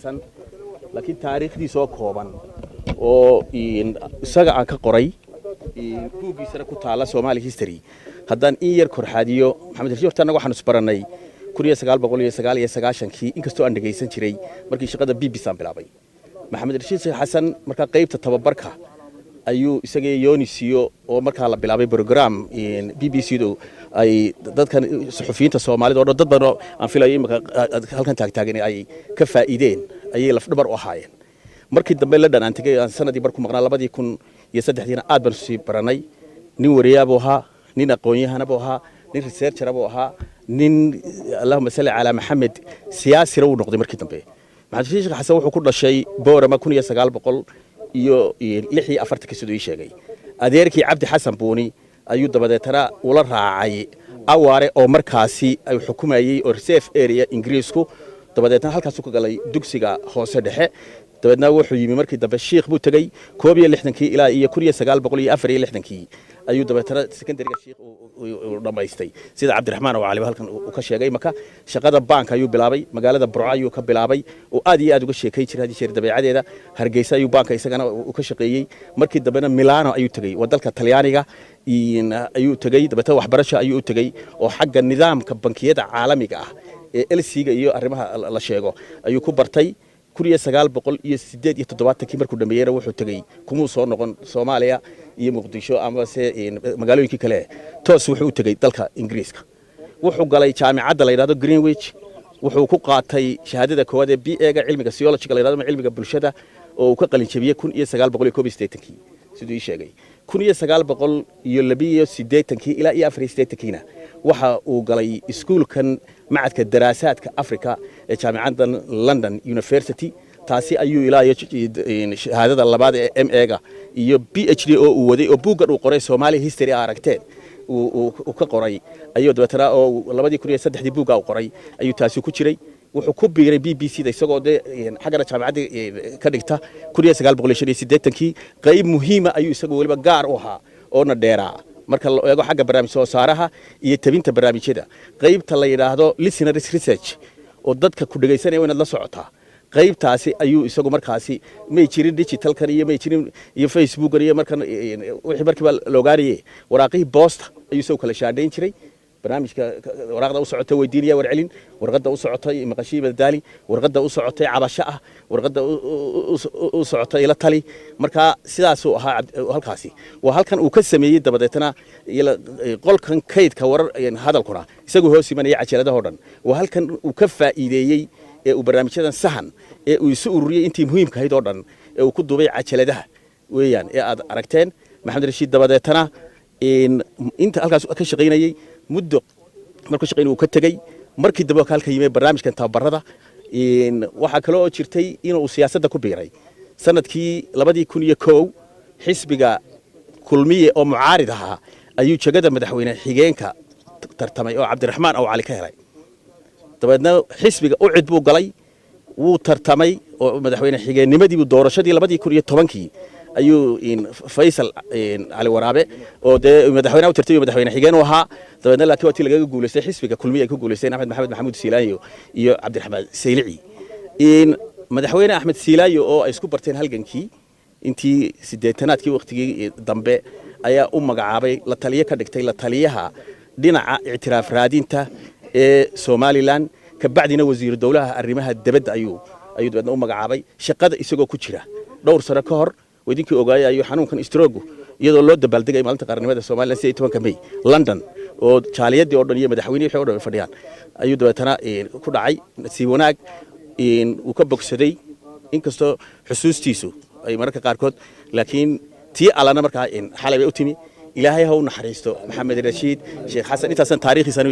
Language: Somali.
Xasan, laakiin taariikhdiisoo kooban oo isaga aan ka qoray buuggiisana ku taala Somali History haddaan in yar korxaadiyo. Maxamed Rashiid, horta annaga waxaanu isbarannay 1999-kii, inkastoo aan dhegaysan jiray markii shaqada BBC aan bilaabay. Maxamed Rashiid Sheekh Xasan markaa qaybta tababarka ayuu isagii Yonisiyo oo markaa la bilaabay program BBC du ay dadkan suxufiyiinta Soomaalida oo dhan, dad badan oo aan filayo imika halkan taagtaagan ay ka faa'iideen, ayay lafdhabar u ahaayeen. Markii dambe London aan tegey, aan sanadii bar ku maqnaa, 2003diina aad baan sii baranay. Nin wariyaa buu ahaa, nin aqoon-yahana buu ahaa, nin researcher buu ahaa, nin, allahuma salli calaa Maxamed, siyaasina wuu noqday markii dambe. Maxamed Rashiid Sheekh Xasan wuxuu ku dhashay Boorama 1946-kii, siduu ii sheegay. Adeerkii Cabdi Xasan Buuni ayuu dabadeetana ula raacay Awaare oo markaasi ay xukumayey oo reserve area Ingiriisku. Dabadeetna halkaasuu ka galay dugsiga hoose dhexe. Dabeedna wuxuu yimi markii dambe Shiikh buu tegey 61-kii ilaa iyo 1964-kii ayuu dabeetana secondary-ga Shiikh uu dhammaystay, sida Cabdiraxmaan oo Caliba halkan uu ka sheegay. Maka shaqada baanka ayuu bilaabay, magaalada Burco ayuu ka bilaabay oo aad iyo aad uga sheekay jiray hadii jeer dabeecadeeda. Hargeysa ayuu baanka isagana uu ka shaqeeyey. Markii dambena Milano ayuu tegey, waa dalka Talyaaniga ayuu tegey. Dabeetana waxbarasho ayuu u tegey oo xagga nidaamka bankiyada caalamiga ah ee LC-ga iyo arrimaha la sheego ayuu ku bartay. 1978-kii markuu dhameeyeyna wuxuu tegey, kumuu soo noqon Soomaaliya iyo Muqdisho amase magaalooyinkii kale, toos wuxuu u tegey dalka Ingiriiska. Wuxuu galay jaamicadda la yidhahdo Greenwich. Wuxuu ku qaatay shahaadada koowaad ee BA-ga cilmiga sociology-ga la yidhahdo ama cilmiga bulshada oo uu ka qalin jabiyey 1981-kii, siduu ii sheegay. 1982-kii ilaa iyo 84-kiina waxa uu galay iskuulkan macadka daraasaadka Africa ee jaamicadda London University. Taasi ayuu ilaa iyo shahaadada labaad ee MA-ga iyo PhD oo uu waday oo buuggan uu qoray, Somali History a aragteen, uu ka qoray ayuu dabeetana oo 2003-dii buugga uu qoray ayuu taasi ku jiray. Wuxuu ku biiray BBC da isagoo dee xaggana jaamicadda ka dhigta 1985-kii. Qayb muhiima ayuu isagu weliba gaar u ahaa oona dheeraa marka la eego xagga barnaamij soo saaraha iyo tabinta barnaamijyada, qaybta la yidhaahdo listeners research oo dadka ku dhegaysanaya inaad la socotaa. Qaybtaasi ayuu isagu markaasi, may jirin digital-kan iyo may jirin iyo Facebookan iyo markan wixii markiiba la ogaanayay, waraaqihii boosta ayuu isagu kala shaandhayn jiray. Barnaamijka waraaqda u socota weydiinaya warcelin, warqadda u socotay maqashii baddaali, warqadda u socotay cabasho ah, warqadda u socotay ila tali. Marka sidaasuu ahaa. Halkaasi waa halkan uu ka sameeyey. Dabadeetna qolkan kaydka warar hadalkuna isaguu hoos imanaya cajaladaha o dhan. Waa halkan uu ka faa'iideeyey ee uu barnaamijyadan sahan ee uu isu ururiyey intii muhiimka ahayd oo dhan ee uu ku duubay cajaladaha weeyaan ee aad aragteen. Maxamed Rashiid dabadeetana inta halkaas ka shaqaynayey, muddo markuu shaqaynay uu ka tegey. Markii dambe halka yimid barnaamijkan tababarada. Waxaa kale oo jirtay inuu siyaasadda ku biiray sanadkii 2001. Xisbiga Kulmiye oo mucaarid ahaa ayuu jegada madaxweyne xigeenka tartamay oo Cabdiraxmaan Aw Cali ka helay. Dabeedna xisbiga UCID buu galay, wuu tartamay oo madaxweyne xigeennimadiibuu doorashadii 2010-kii ayuu Faysal Cali Waraabe oo dee madaxweynaha u tartay madaxweyne xigeen u ahaa. Dabeedna laakiin waa tii lagaga guulaystay, xisbiga Kulmiye ay ku guulaysteen Axmed Maxamed Maxamuud Siilaanyo iyo Cabdiraxmaan Saylici. Madaxweyne Axmed Siilaayo oo ay isku barteen halgankii intii siddeetanaadkii waqtigii dambe ayaa u magacaabay la taliye, ka dhigtay la taliyaha dhinaca ictiraaf raadinta ee Somaliland. Kabacdina wasiiru dowlaha arrimaha dibadda ayuu dabeedna u magacaabay. Shaqada isagoo ku jira dhowr sano ka hor, idinkii ogaayay, ayuu xanuunkan stroke-gu, iyadoo loo dabaaldegay maalinta qaranimada Somaliland 18-ka May, London oo jaaliyadii oo dhan iyo madaxweynihii wixii o dhan ay fadhiyaan, ayuu dabeetana ku dhacay. Nasiib wanaag wuu ka bogsaday, inkastoo xusuustiisu ay mararka qaarkood, laakiin tii allana markaa xalay bay u timi. Ilaahay ha u naxariisto Maxamed Rashiid Sheekh Xasan. Intaasan taariikhiisaan.